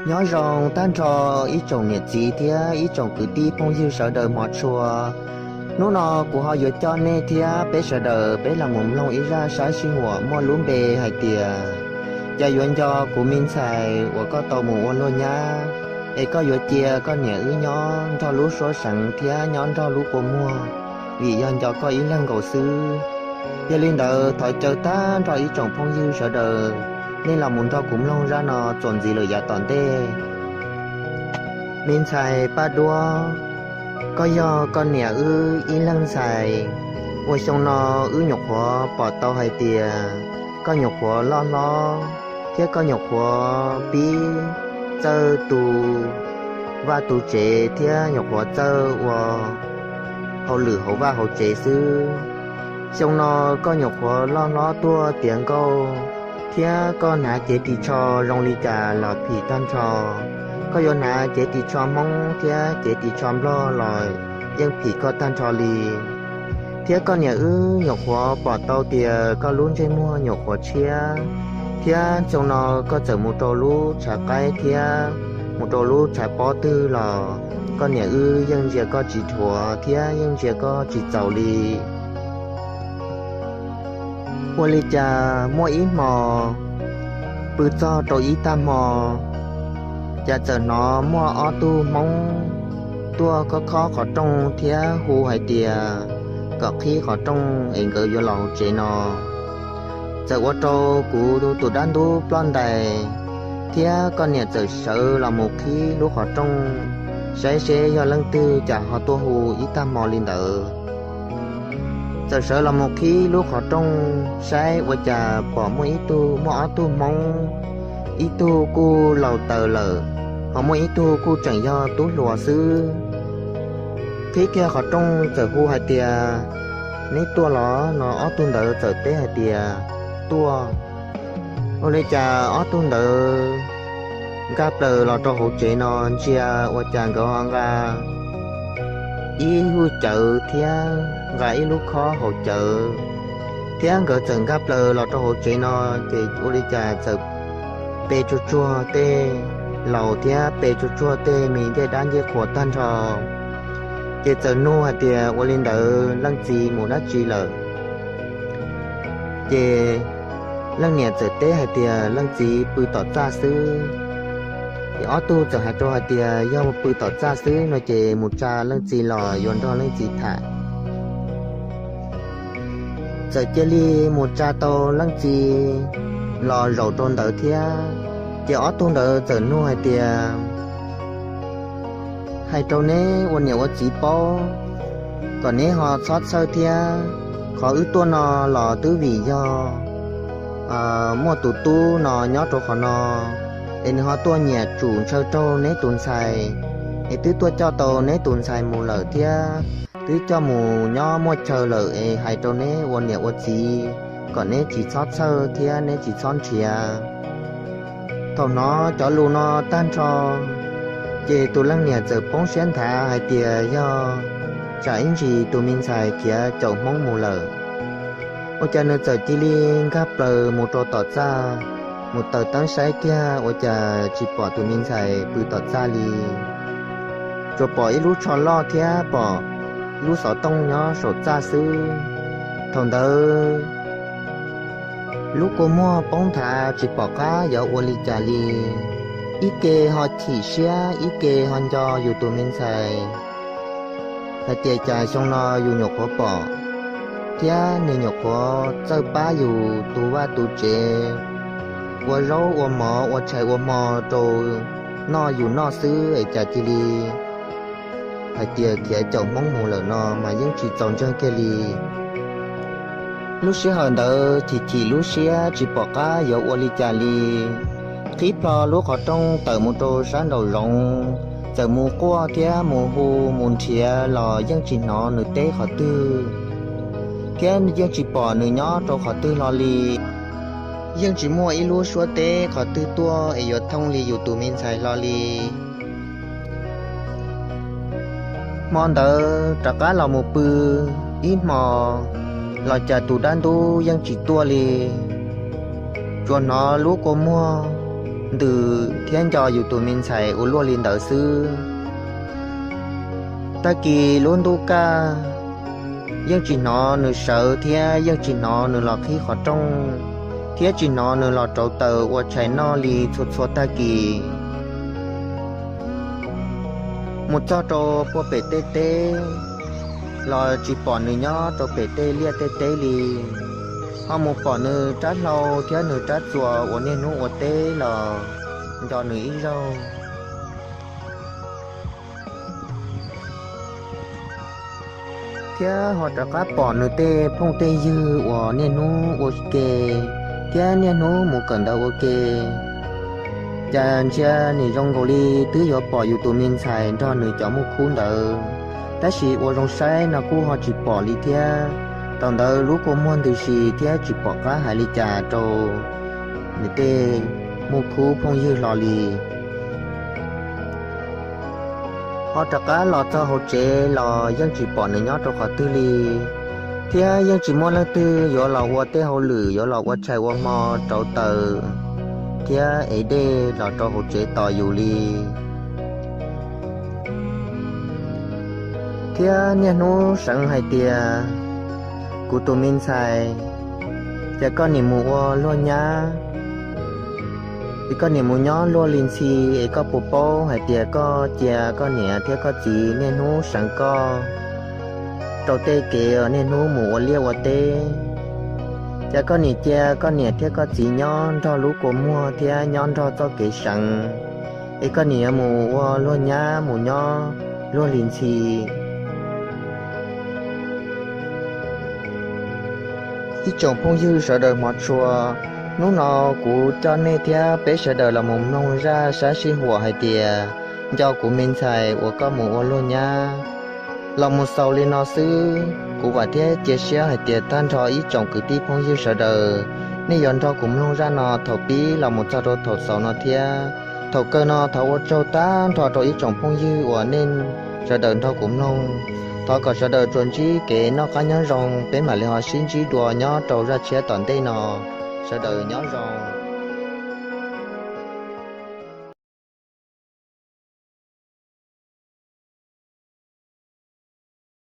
Nyob zoo tag nrho ib tsoom niam txiv thiab ib tsoom kwv tij phooj ywg sawv daws hmov tshua. Hnub no kuv ho yuav coj nej thiab peb sawv daws peb los mus mloog ib zaj sab sij huam muaj lub npe hais tias, cas yuav nco kuv me ntxhais uas koj tau mus ua luag nyab, es koj yuav cia koj niam wb nyob nrog lub suab seev thiab nyob nrog lub kua muag, vim yog nco koj ib leeg nkaus xwb. Yog li ntawd thov caw tag nrho ib tsoom phooj ywg sawv daws, nej los mus nrog kuv mloog zaj no txuas ntxiv lawm yav tom ntej. Me ntxhais Paj Duab, koj yog koj niam wb ib leeg ntxhais, ua xyoo no wb nyuam qhuav pom tau hais tias koj nyuam qhuav loj hlob thiab koj nyuam qhuav pib txawj tu vaj tu tsev thiab nyuam qhuav txawj ua hauj lwm hauv vaj hauv tsev xwb. Xyoo no koj nyuam qhuav loj hlob tuaj tiav nkauj, thiab koj hnav cev ris tsho zoo li cas los phim tag nrho. Koj yuav hnav cev ris tsho Hmoob thiab cev ris tsho Nplog los yeej phim koj tag nrho li. Thiab koj niam wb nyuam qhuav pom tau tias koj lub ntsej muag nyuam qhuav tshiab, thiab xyoo no koj txawm mus rau lub tshav qaib thiab mus rau lub tshav pob twg los koj niam wb yeej ntsia koj tsis dhuav thiab yeej ntsia koj tsis txaus li. Ua li cas muaj ib hmo pw txog rau ib tag hmo, cas txawm hnov muaj ob tug Hmoob tuaj khob khob qhov rooj thiab hu hais tias kom qhib qhov rooj es nkawd yuav los hauv tsev no. Txawm ua rau kuv tus dab ntub ploj ntais, thiab koj niam txawm sawv los mus qhib lub qhov rooj saib seb yog leej twg cas ho tuaj hu ib tag hmo li ntawd. Txawm sawv los mus qhib lub qhov rooj saib ua cas pom muaj ib tug, muaj ob tug Hmoob, ib tug kuj laus taws lawm, ho muaj ib tug kuj tseem yog tub hluas xwb. Qhib kiag qhov rooj txawm hu hais tias, neb tuaj los? No ob tug ntawd txawm teb hais tias, tuaj. Ua li cas ob tug ntawd nkag plaws los rau hauv tsev no ntsia ua cas nkawd ho nqa ib hwj cawv thiab nqa ib lub khob haus cawv, thiab nkawd txawm nkag plaws los rau hauv tsev no, ces ua li cas txawm pe tsuag tsuag tej laus thiab pe tsuag tsuag tej me ncej dab ncej qhuas tag nrho. Ces txawm nug hais tias, ua li ntawd leej txiv mus dab tsi lawm? Ces leej niam txawm teb hais tias, leej txiv pw tom txaj xwb. Ces ob tug txawm hais rau hais tias, yog pw tom txaj xwb no ces mus tsa leej txiv los yuav nrog leej txiv tham. Txawm cia li mus tsa tau leej txiv los zaum rau ntawd thiab. Ces ob tug ntawd txawm nug hais tias, hais rau neb ua niam ua txiv paub, kom neb ho txhob txhawj thiab. Qhov wb tuaj no los twb vim yog muaj tus tub no nyob rau qhov no, es nws ho tuaj nyiam tsum ntshaw raug neb tus ntxhais, es twb tuaj coj tau neb tus ntxhais mus lawm thiab twb coj mus nyob muaj chaw lawm, es hais rau neb ua niam ua txiv kom neb tsis txhob txhawj thiab neb tsis txhob nrhiav. Thaum hnov cov lus no tag nrho, ces tus leej niam txawm poob siab nthav hais tias yog tsam ib ntsis tus me ntxhais khiav caum Hmoob mus lawm. Ua cas nws txawm cia li nkag plaws mus rau tom txaj, mus taws teeb saib kiag ua cas tsis pom tus me ntxhais pw tom txaj li, tsuas pom ib lub tsho loj thiab pom lub xov tooj nyob saum txaj xwb. Thaum ntawd lub kua muag poob nthav tsis pom qab yuav ua li cas li, ib ke ho chim siab ib ke ho nco yus tus me ntxhais hais tias cas xyoo no yus nyuam qhuav pom, thiab nws nyuam qhuav txawj pab yus tu vaj tu tsev, ua zaub ua mov ua tshais ua hmo rau noj yus noj xwb es cas cia li hais tias khiav caum Hmoob mus lawm no mas yeej tsis txaus ntseeg kiag li. Lub sij hawm ntawd chim chim lub siab tsis pom qab yuav ua li cas li, qhib plho lub qhov rooj tawm mus rau sab nraum zoov, txawm mus quaj thiab mus hu mus nrhiav los yeej tsis hnov nws teb qhov twg, thiab yeej tsis pom nws nyob rau qhov twg hlo li. Yeej tsis muaj ib lub suab teb qhov twg tuaj es yuav thooj li yus tus me ntxhais hlo li. Hmo ntawd rov qab los mus pw ib hmo los cas tus dab ntub yeej tsis tuaj li. Tsuas hnov lub kua muag ntws thiab nco yus tus me ntxhais ua luaj li ntawd xwb. Tag kis lub ntuj kaj, yeej tsis hnov nws sawv thiab yeej tsis hnov nws los qhib qhov rooj, thiab tsis hnov nws los rauv taws ua tshais noj li txhua txhua tag kis. Mus txog rau puag pem tej teb los tsis pom nws nyob rau pem tej liaj tej teb li, ho mus pom nws rab hlau thiab nws rab txuas uas niaj hnub ua teb los nco nws ib zaug. Thiab ho rov qab pom nws tej phooj tej ywg uas niaj hnub ua ke thiab niaj hnub mus kawm ntawv ua ke. Cas ntsia nim zoo nkaus li twb yuav pom yus tus me ntxhais nrog nws cov muj khub ntawd, tab sis ua zoo saib no kuj ho tsis pom li thiab. Thaum ntawd lub kua muag ntws si thiab tsis pom qab hais li cas rau nws tej muj khub phooj ywg hlo li. Ho rov qab los txog hauv tsev los yeej tsis pom nws nyob rau qhov twg li, thiab yeej tsis muaj leej twg yuav los ua tej hauj lwm, yuav los ua tshais ua hmo, rauv taws thiab ev dej los rau hauv tsev tos yus li. Thiab niaj hnub seev hais tias, kuv tus me ntxhais, ces koj nim mus ua luag nyab, es koj nim mus nyob luag li ntxhi, es koj puas paub hais tias koj cia koj niam thiab koj txiv niaj hnub seev koj rau tej kev niaj hnub mus ua liaj ua teb, ces koj nim cia koj niam thiab koj txiv nyob nrog lub kua muag thiab nyob nrog txoj kev seev, es koj nim yuav mus ua luag nyab mus nyob luag li ntxhi. Ib tsoom phooj ywg sawv daws hmov tshua, hnub no kuv coj nej thiab peb sawv daws los mus mloog zaj sab sij huam hais tias, nco kuv me ntxhais uas koj mus ua luag nyab, los mus xaus li no xwb. Kuv vam thiab cia siab hais tias tag nrho ib tsoom kwv tij phooj ywg sawv daws, nej yuav nrog kuv mloog zaj no thaum pib los mus txog rau thaum xaus no thiab. Thaum kawg no thov ua tsaug tag nrho rau ib tsoom phooj ywg uas nej sawv daws nrog kuv mloog. Thov kom sawv daws tsuas ntsib kev noj qab nyob zoo, peb mam li ho sib ntsib dua nyob rau zaj tshiab tom ntej no. Sawv daws nyob zoo.